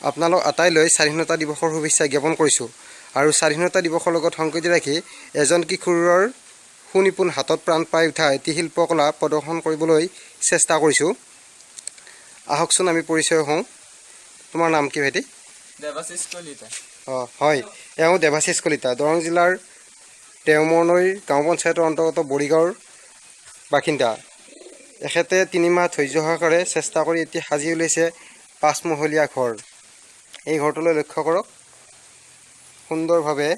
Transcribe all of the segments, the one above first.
আপোনালোক আটাইলৈ স্বাধীনতা দিৱসৰ শুভেচ্ছা জ্ঞাপন কৰিছোঁ। আৰু স্বাধীনতা দিৱসৰ লগত সংগতি ৰাখি এজন কিশোৰৰ সুনিপুণ হাতত প্ৰাণ পাই উঠা এটি শিল্পকলা প্ৰদৰ্শন কৰিবলৈ চেষ্টা কৰিছোঁ। আহকচোন আমি পৰিচয় হওঁ। তোমাৰ নাম কি ভাইটি? দেৱাশিষ কলিতা। অঁ হয়, এওঁ দেৱাশিষ কলিতা, দৰং জিলাৰ দেওমৰনৈৰ গাঁও পঞ্চায়তৰ অন্তৰ্গত বৰিগাঁৱৰ বাসিন্দা। এখেতে 3 মাহ ধৈৰ্য সহকাৰে চেষ্টা কৰি এতিয়া সাজি উলিয়াইছে পাঁচমহলীয়া ঘৰ। এই ঘৰটোলৈ লক্ষ্য কৰক, সুন্দৰভাৱে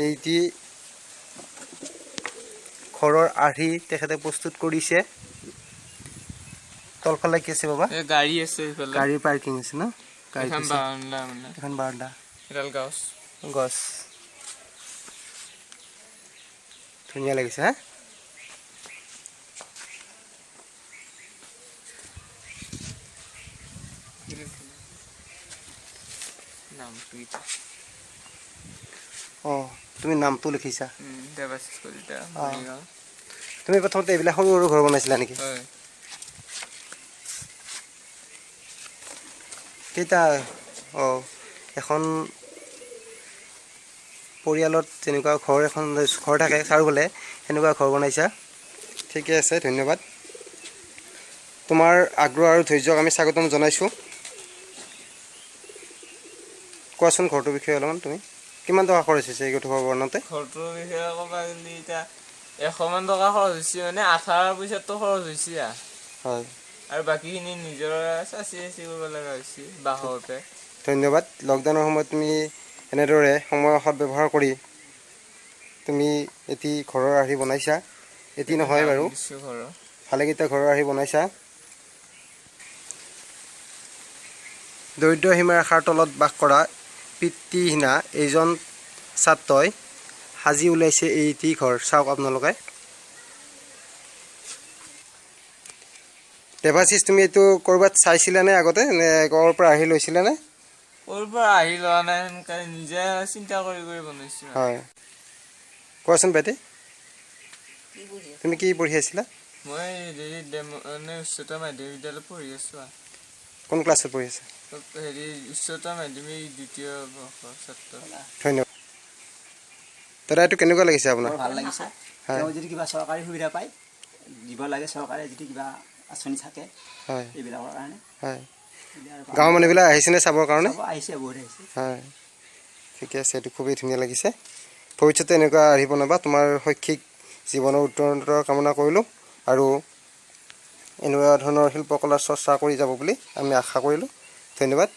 এইটি ঘৰৰ আৰ্হি তেখেতে প্ৰস্তুত কৰিছে। তলফালে কি আছে বাবা? এই গাড়ী আছে এইফালে। গাড়ীৰ পাৰ্কিং আছে ন? গাড়ী এখন আছে। বাৰাণ্ডা, মানে এখন বাৰাণ্ডা। এডাল গছ। গছ ধুনীয়া লাগিছে। হা, নামটো কি? অঁ, তুমি নামটো লিখিছা? দেৱাশিষ কলিতা, মৰিগাঁও। তুমি প্ৰথমতে এইবিলাক সৰু সৰু ঘৰ বনাইছিলা নেকি? হয়। কেইটা? অঁ, এখন পৰিয়ালত যেনেকুৱা ঘৰ এখন ঘৰ থাকে চাৰিওফালে, সেনেকুৱা ঘৰ বনাইছা। ঠিকে আছে, ধন্যবাদ। তোমাৰ আগ্ৰহ আৰু ধৈৰ্যক আমি স্বাগতম জনাইছোঁ। কোৱাচোন ঘৰটোৰ বিষয়ে অলপমান। তুমি কিমান টকা খৰচ হৈছে এই ঘৰটো বনাওঁতে? ঘৰটোৰ বিষয়ে ক'ব গ'লে এতিয়া 100 মান টকা খৰচ হৈছে, মানে আঠাৰ পইচাটো খৰচ হৈছে। হয়। আৰু বাকীখিনি নিজৰ চাচি চাচি কৰিব লগা হৈছে বাঁহতে। ধন্যবাদ। লকডাউনৰ সময়ত তুমি এনেদৰে সময়ৰ সৎ ব্যৱহাৰ কৰি তুমি এটি ঘৰৰ আৰ্হি বনাইছা। এটি নহয় বাৰু, দিছোঁ ঘৰৰ। ভালেকেইটা ঘৰৰ আৰ্হি বনাইছা। দৰিদ্ৰ সীমাৰেখাৰ তলত বাস কৰা পিতৃহীনা এইজন ছাত্ৰই সাজি ওলাইছে এইটি ঘৰ। চাওক আপোনালোকে। দেৱাশিষ, তুমি এইটো ক'ৰবাত চাইছিলানে আগতে, নে ক'ৰ পৰা আহি লৈছিলানে? ক'ৰ পৰা আহি লোৱা নাই, সেনেকে নিজে চিন্তা কৰি কৰি বনাইছোঁ। হয়, কোৱাচোন ভাইটি, তুমি কি পঢ়ি আছিলা? মই হেৰি মানে উচ্চতৰ মাধ্যমিক বিদ্যালয়ত পঢ়ি আছোঁ। কোন ক্লাছত পঢ়ি আছা? হেৰি, উচ্চতৰ মাধ্যমিক দ্বিতীয় বৰ্ষৰ ছাত্ৰ। ধন্যবাদ। দাদা, এইটো কেনেকুৱা লাগিছে আপোনাৰ? বৰ ভাল লাগিছে। হয়। তেওঁ যদি কিবা চৰকাৰী সুবিধা পায়, দিব লাগে। চৰকাৰে যদি কিবা আঁচনি থাকে এইবিলাকৰ কাৰণে। তেতিয়া আৰু গাঁৱৰ মানুহবিলাক আহিছেনে চাবৰ কাৰণে? চাব আহিছে, বহুত আহিছে। হয়, ঠিকে আছে। এইটো খুবেই ধুনীয়া লাগিছে। ভৱিষ্যতে এনেকুৱা আৰ্হি বনাবা। তোমাৰ শৈক্ষিক জীৱনৰ উত্তৰোত্তৰ কামনা কৰিলোঁ আৰু এনেকুৱা ধৰণৰ শিল্পকলাৰ চৰ্চা কৰি যাব বুলি আমি আশা কৰিলোঁ। ধন্যবাদ।